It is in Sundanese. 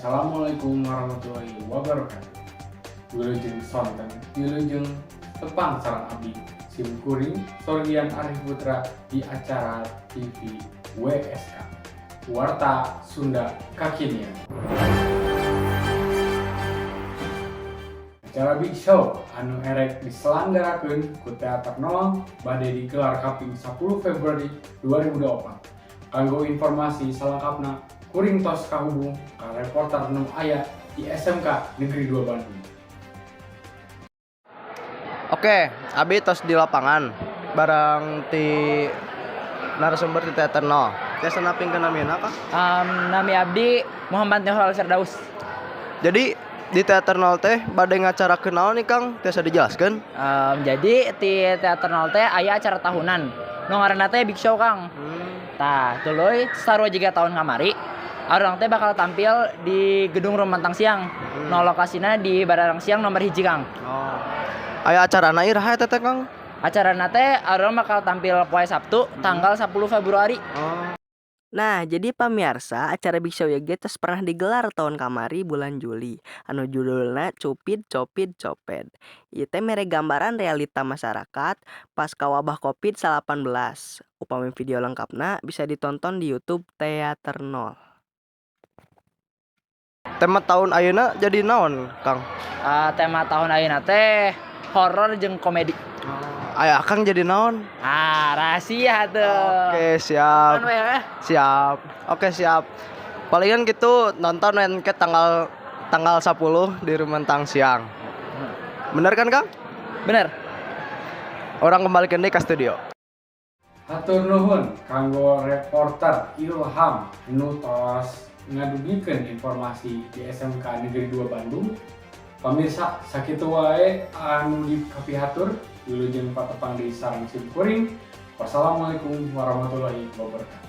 Assalamualaikum warahmatullahi wabarakatuh. Wilujeng sonten, wilujeng tepang sareng abdi sim kuring Sorgian Arif Putra di acara TV WSK, Warta Sunda Kakinian. Acara Big Show anu erek diselenggarakeun ku Teater Nol bade digelar kaping 10 Februari 2024. Kanggo informasi salengkapna, kuring tos kahubung ka reporter nu aya di SMK Negeri 2 Bandung. Oke, abi tos di lapangan bareng ti narasumber di Teater Nol. Tiasa napingkeun namina, Kang? Nami abdi Muhammad Nihal Firdaus. Jadi di Teater Nol teh bade ngacarakeun naon nih, Kang? Tiasa dijelaskeun? Jadi di Teater Nol teh aya acara tahunan. Nu ngaranna teh Big Show, Kang. Tah, tuluy sarua jiga tahun kamari. Urang teh bakal tampil di Gedung Rumetang Siang. Nu lokasina di Barelang Siang nomor 1, Kang. Oh. Aya acarana iraha eta teh, Kang? Acarana teh urang bakal tampil poe Sabtu tanggal 10 Februari. Oh. Nah, jadi pamirsa, acara Big Show ieu ge tos pernah digelar tahun kamari bulan Juli anu judulna Cupid Copid Coped. Ieu teh mere gambaran realita masyarakat pasca wabah Covid-19. Upami video lengkapna bisa ditonton di YouTube Teater Nol. Tema tahun ayeuna jadi naon, Kang? Tema tahun ayeuna teh horor jeung komedi. Aya Akang jadi naon? Ah, rahasia tuh. Oke, siap. Kan we, eh? Siap. Oke, siap. Palingan gitu nonton ke tanggal tanggal 10 di Rumentang Siang. Bener kan, Kang? Bener. Urang kembalikan deui ke studio. Hatur nuhun kanggo reporter Ilham nu tos ngadugikeun informasi di SMK Negeri 2 Bandung. Pamirsa, sakitu wae anu dikapihatur. Wilujeng patepang deui sareng sim kuring. Wassalamualaikum warahmatullahi wabarakatuh.